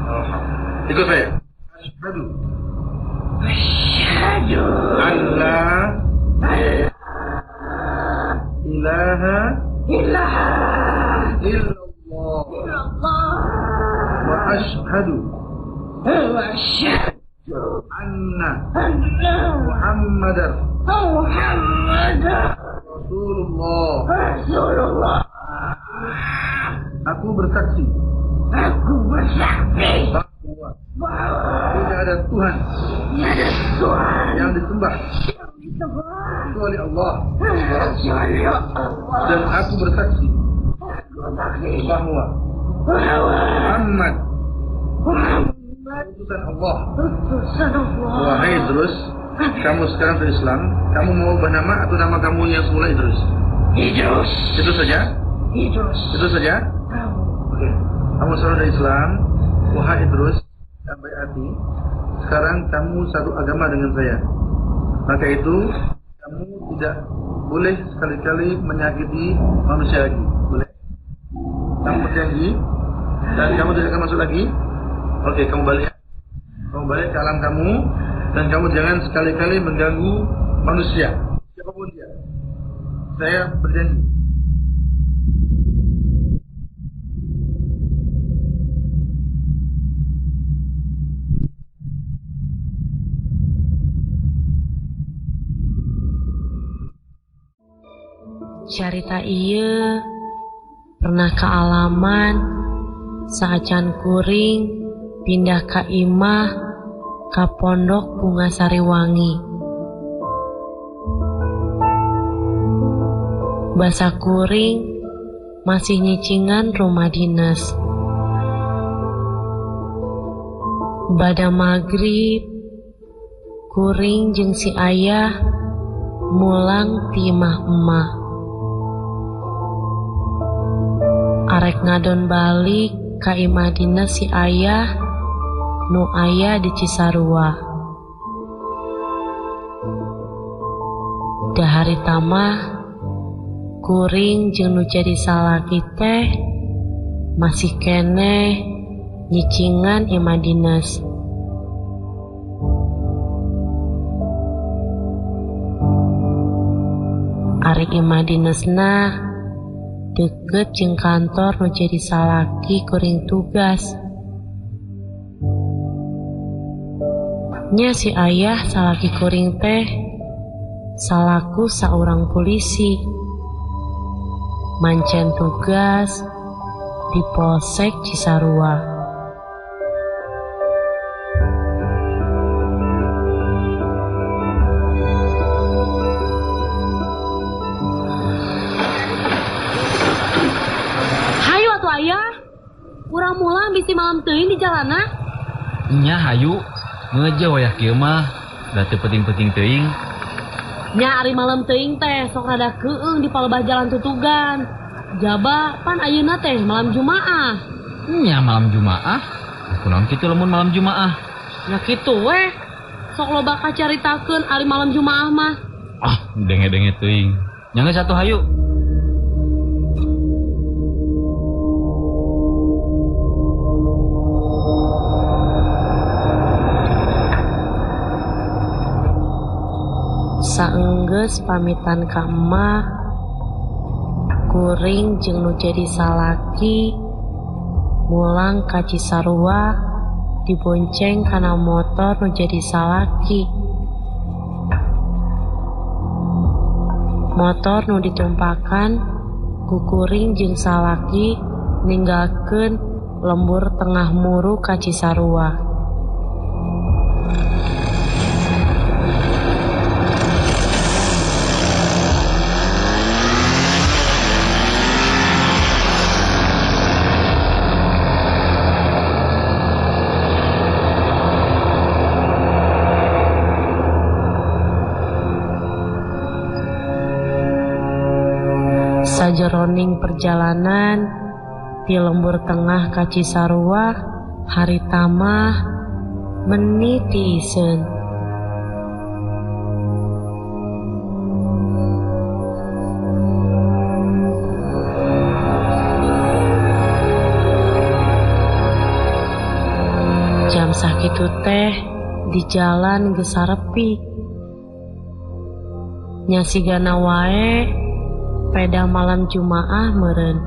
Alhamdulillah. Ikut saya. Asyhadu. Asyhadu alla ilaha illallah wa asyhadu anna Muhammadar Rasulullah. Aku bersaksi bahwa tidak ada Tuhan yang disembah kecuali Allah, dan aku bersaksi bahwa Muhammad utusan Allah. Wahai Idrus, kamu sekarang berislam, kamu mau ubah nama atau nama kamu yang semula Idrus? Idrus. Itu saja? Idrus. Itu saja? Oke. Kamu sekarang dari Islam, wahai Idrus, sampai hati. Sekarang kamu satu agama dengan saya. Maka itu kamu tidak boleh sekali-kali menyakiti manusia lagi. Boleh? Kamu berjanji dan kamu tidak akan masuk lagi. Oke, kamu balik. Kamu balik ke alam kamu dan kamu jangan sekali-kali mengganggu manusia, siapapun dia. Saya berjanji. Carita ieu pernah kaalaman saacan kuring pindah ka imah ka Pondok Bunga Sariwangi. Basa kuring masih nyicingan rumah dinas. Bada magrib kuring jeung si ayah mulang ti imah emak. Arek ngadon balik ka imah dinas si ayah nu aya di Cisarua. Dahari tamah kuring jeung nu jadi salaki teh masih keneh nyicingan imah dinas. Ari imah dinesna deket jeung kantor nu jadi salaki kuring tugas. Nya si ayah salaki kuring teh salaku saurang polisi. Mancen tugas di Polsek Cisarua. Hayu atuh ayah, urang mulang bisi malam teuing di jalana. Nya hayu, ngeje wayah kieu mah, da teu penting-penting teuing. Nya ari malam teuing teh sok rada keueung di palebah jalan tutugan. Jaba pan ayeuna teh malam Jumaah. Nya malam Jumaah? Kunaon kitu lamun malam Jumaah? Nya kitu weh. Sok loba kacaritakeun ari malam Jumaah mah. Ah, denge-denge teuing. Nya geus atuh hayu. Saenggeus pamitan ka emak, kuring jeung nu jadi salaki mulang ka Cisarua dibonceng kana motor nu jadi salaki. Motor nu ditumpakan ku kuring jeung salaki ninggalkeun lembur tengah muru ka Cisarua. Sajeroning perjalanan di lembur tengah ka Cisarua hari tamah meni tiiseun. Sakitu teh di jalan geus sarepi. Nya sigana wae peda malam Jumaah meureun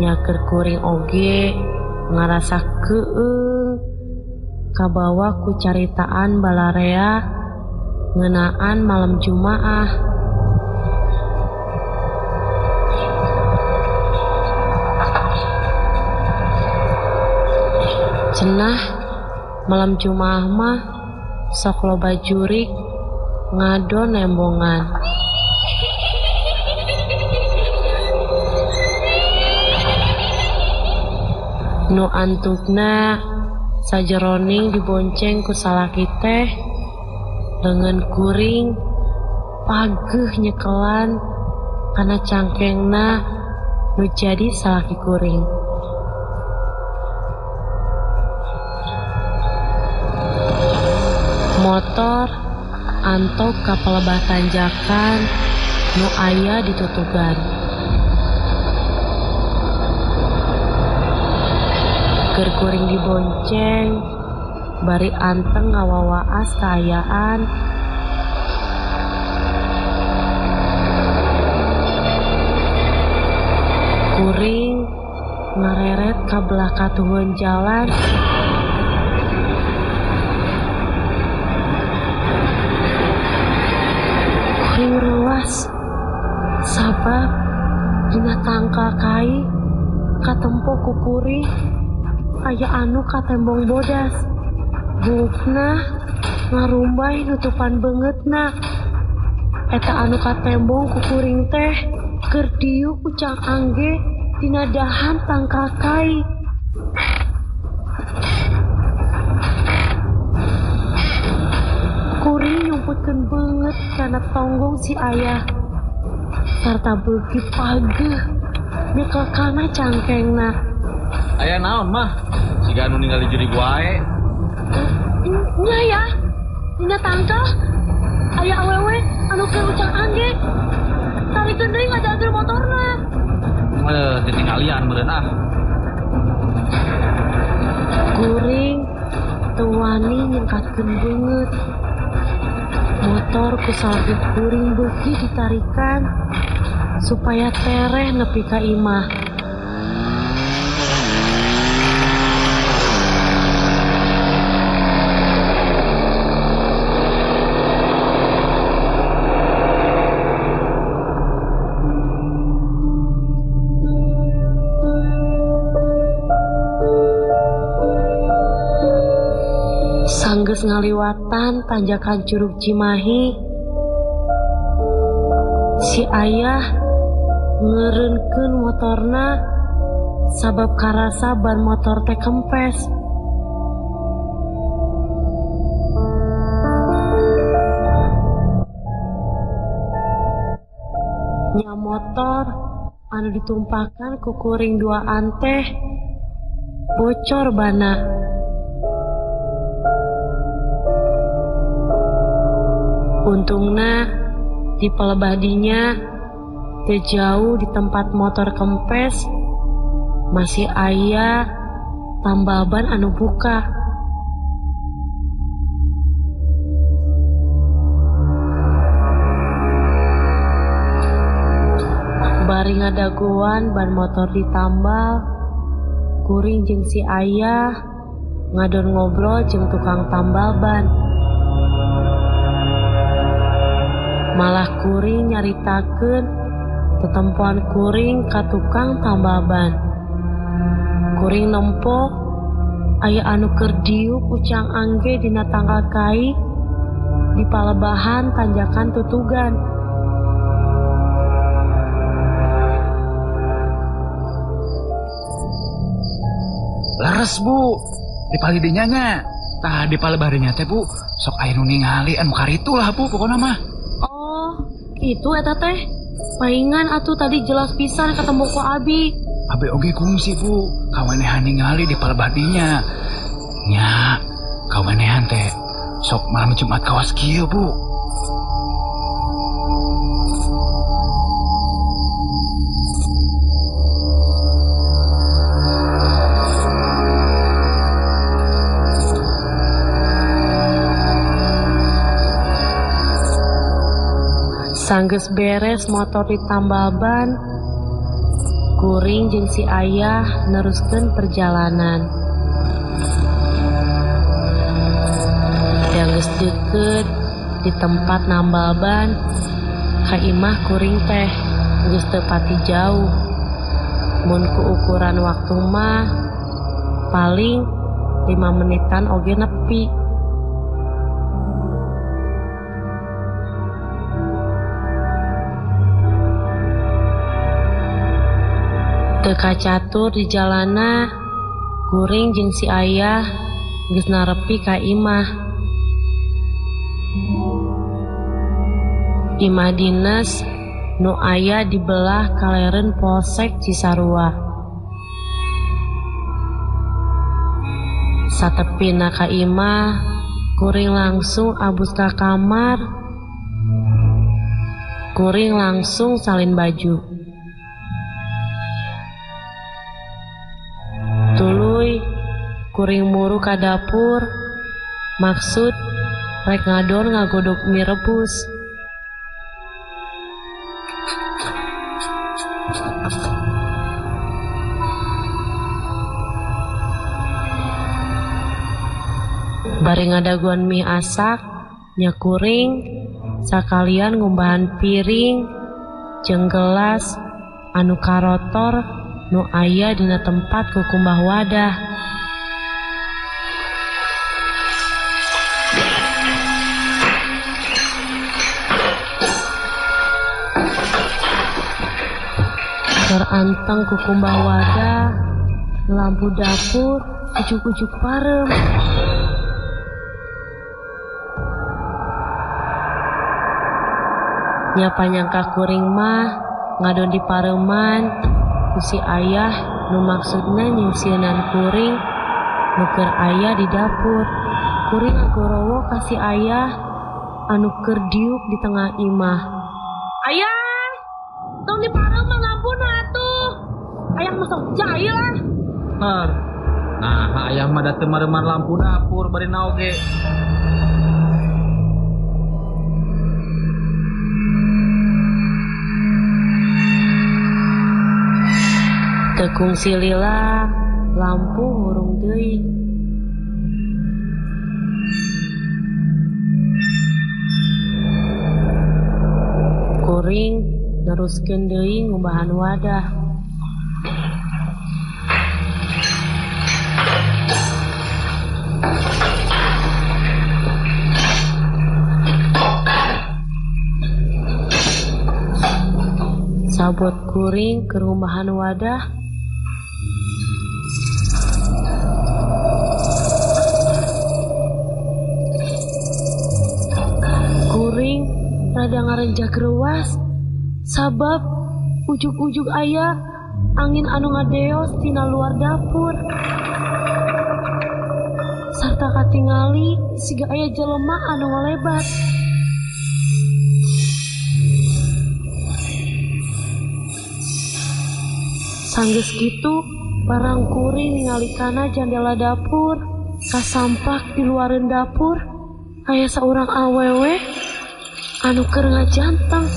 nya keur kuring oge ngarasa keueung kabawa ku caritaan balarea ngeunaan malam Jumaah. Cenah malam Jumaah mah sok loba jurik ngadon nembongan. Nu antukna sajeroning dibonceng ku salaki teh leungeun kuring pageuh nyekelan kana cangkengna nu jadi salaki kuring. Motor antok ka palebah tanjakan nu aya ditutugan. Keur kuring dibonceng bari anteng ngawawaas kaayaan. Kuring ngareret ka belah katuhun jalan. Kuring reuas sabab dina tangkal kai katempo ku kuring aya anu katembong bodas. Buukna ngarumbay nutupan beungeutna. Eta anu katembong ku kuring teh keur diuk ucang angge dina dahan tangkal kai. Kuring nyumputkeun beungeut kana tonggong si ayah sarta beuki pageuh nyekel kana cangkengna. Aya naon mah? Siga anu ningali jurig wae. Nya ya, dina tangkal aya awewe anu keur ucang angge. Tarikeun deui ngajaga motorna. Ditinggalian meureun ah. Kuring teu wani nyengkatkeun beungeut. Motor ku salaki kuring beuki ditarikan supaya tereh nepi ka imah. Sanggeus ngaliwatan tanjakan Curug Cimahi, si ayah ngeureunkeun motorna sabab karasa ban motor teh kempes. Nya motor anu ditumpakan ku kuring duaan teh bocor bana. Untungna di palebah dinya teu jauh di tempat motor kempes masih aya tambal ban anu buka. Bari ngadagoan ban motor ditambal, kuring jeung si ayah ngadon ngobrol jeung tukang tambal ban. Malah kuring nyaritakeun tetempoan kuring ka tukang tambal ban. Kuring nempo aya anu keur diuk ucang angge dina tangkal kai di palebahan tanjakan tutugan. Leres bu, di palidinya nya. Tah di palebah dinya teh bu, sok aya nu ningali anu karitu lah bu pokona mah. Oh, itu eta teh. Paingan atuh tadi jelas pisan ketemu ku abi. Abi oge kungsi bu, kawanehan ningali di palebah dinya. Nya, kawanehan teh sok malam Jumat kawas kieu bu. Sanggeus beres motor ditambal ban, kuring jeung si ayah neruskeun perjalanan. Geus deket di tempat nambal ban, ka imah kuring teh geus teu pati jauh. Mun ku ukuran waktu mah paling 5 menitan oge nepi. Teu kacatur di jalana, kuring jeung si ayah geus narepi ka imah. Imah dines nu aya di belah kalereun Polsek Cisarua. Satepina ka imah, kuring langsung abus ka kamar. Kuring langsung salin baju. Tuluy kuring muru ka dapur, maksud rek ngadon ngagodog mie rebus. Bari ngadaguan mie asak, nya kuring sakalian ngumbahan piring jeung gelas anu karotor nu aya dina tempat kukumbah wadah. Keur anteng kukumbah wadah, lampu dapur ujuk-ujuk parem. Nya panyangka kuring mah ngadon di pareman ku si ayah nu maksudna nyingsieunan kuring nu keur aya di dapur. Kuring ngagorowo ka si ayah anu keur diuk di tengah imah. Ayah, tong di pareman lampuna atuh. Ayah mah sok jahil ah. Har. Nah, ayah mah da teu mareman lampu dapur bari naoge. Teu kungsi lila, lampu hurung deui. Kuring neruskeun deui ngumbahan wadah. Sabot kuring keur ngumbahan wadah, kuring rada ngarenjak reuas sabab ujug-ujug aya angin anu ngadeos tina luar dapur sarta katingali siga aya jelema anu ngalebat. Sanggeus kitu barang kuring ningali kana jandela dapur kasampak di luareun dapur aya saurang awewe anu keur ngajanteng.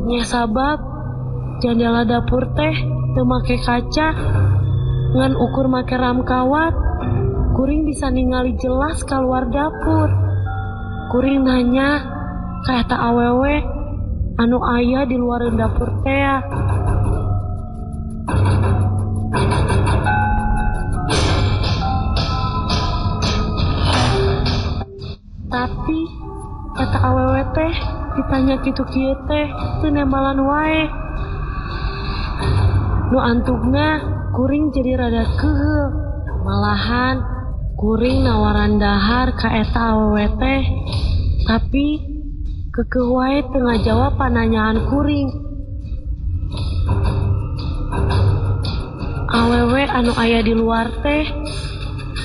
Nya sabab jandela dapur teh teu make kaca ngan ukur make ram kawat, kuring bisa ningali jelas keluar dapur. Kuring nanya ka eta awewe anu aya di luar dapur teh. Tapi eta awewe teh ditanya kitu kieu teh teu nembalan wae. Nu antukna kuring jadi rada keuheul. Malahan kuring nawaran dahar ka eta awewe teh, tapi kekeuh wae teu ngajawab pananyaan kuring. Awewe anu aya di luar teh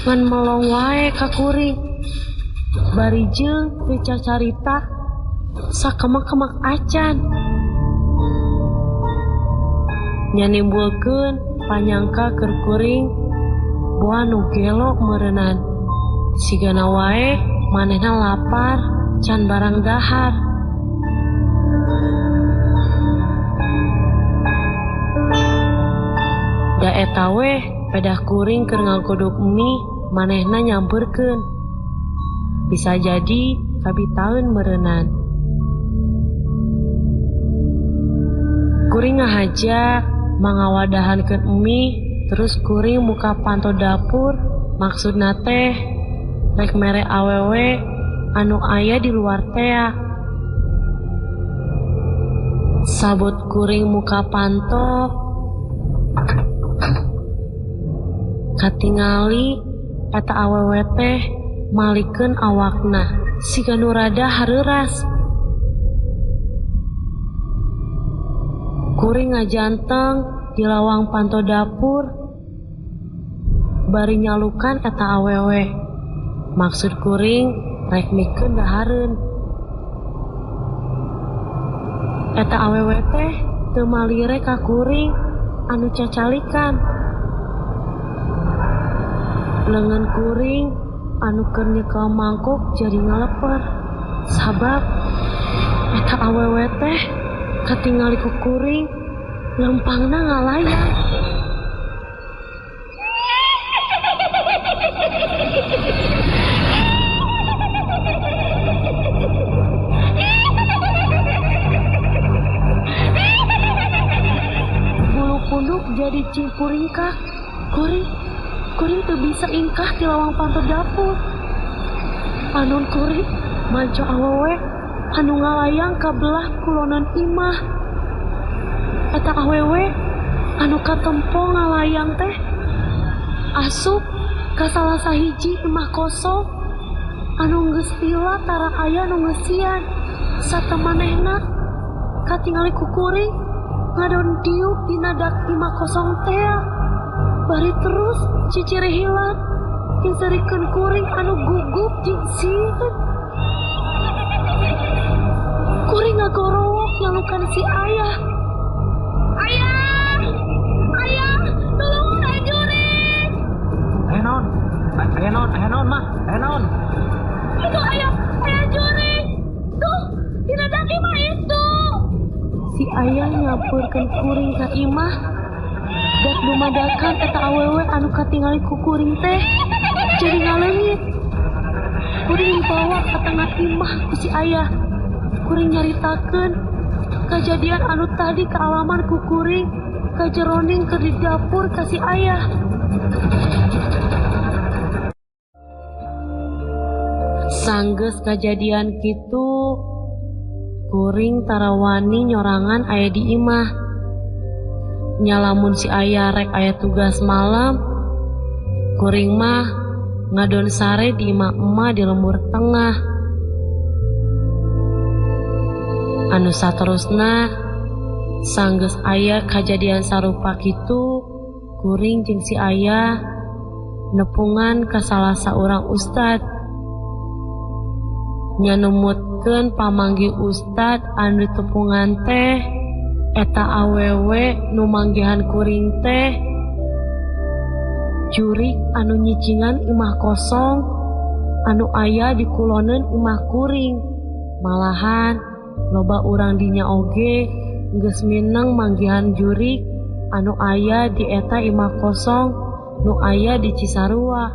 ngan melong wae ka kuring. Bari jeung teu cacarita sakemak-kemak acan. Nya nimbulkeun panyangka keur kuring boa nu gelo meureunnan. Sigana wae manehna lapar can barang dahar. Da eta weh pedah kuring keur ngagodog mie manehna nyamperkeun. Bisa jadi kabitaeun meureunnan. Kuring ngahaja mangawadahankeun mie terus kuring muka panto dapur maksudna teh rek mere awewe anu aya di luar tea. Sabot kuring muka panto katingali eta awewe teh malikeun awakna siga nu rada hareuras. Kuring ngajanteng di lawang panto dapur bari nyalukan eta awewe. Maksud kuring rek mikeun dahareun. Eta awewe teh teu malire ka kuring anu cacalikan. Lengan kuring anu keur nyekel mangkok jadi ngaleper sabab eta awewe teh katingali ku kuring lempangna ngalayang. Bulu punduk jadi cingkuringkah. Kuring teu bisa ingkah ti lawang panto dapur. Panon kuring manco awewe anu ngalayang ka belah kulonan imah. Eta awewe anu katempo ngalayang teh asup ka salah sahiji imah kosong anu geus lila tara aya nu ngeusian. Satamanehna katingali ku kuring ngadon diuk dina dak imah kosong teh. Bari terus ciciri hilang nyerikeun kuring anu gugup jeung sieun. Kuring ngagorowok nyalukan si ayah. Ayah! Ayah! Tolong aya jurig! Aya naon? Aya naon? Aya naon mah? Aya naon? Itu ayah! Aya jurig! Tuh! Dina dak imah itu! Si ayah nyamperkeun kuring ka imah. Dak dumadakan eta awewe anu katingali ku kuring teh jadi ngaleungit. Kuring dibawa ka tengah imah ku si ayah. Kuring nyaritakeun kajadian anu tadi kaalaman ku kuring kajeroning keur di dapur ka si ayah. Sanggeus kajadian kitu kuring tarawani nyorangan aya di imah. Nyalamun si ayah rek aya tugas malam, kuring mah ngadon sare di imah emak di lembur tengah. Anu saterusna sanggeus aya kajadian sarupa kitu, kuring jeung si ayah nepungan ka salah saurang ustad. Nya numutkeun pamanggih ustad anu ditepungan teh eta awewe nu manggihan kuring teh jurig anu nyicingan imah kosong anu aya di kuloneun imah kuring. Malahan loba urang dinya oge geus mineng manggihan jurig anu aya di eta imah kosong nu aya di Cisarua.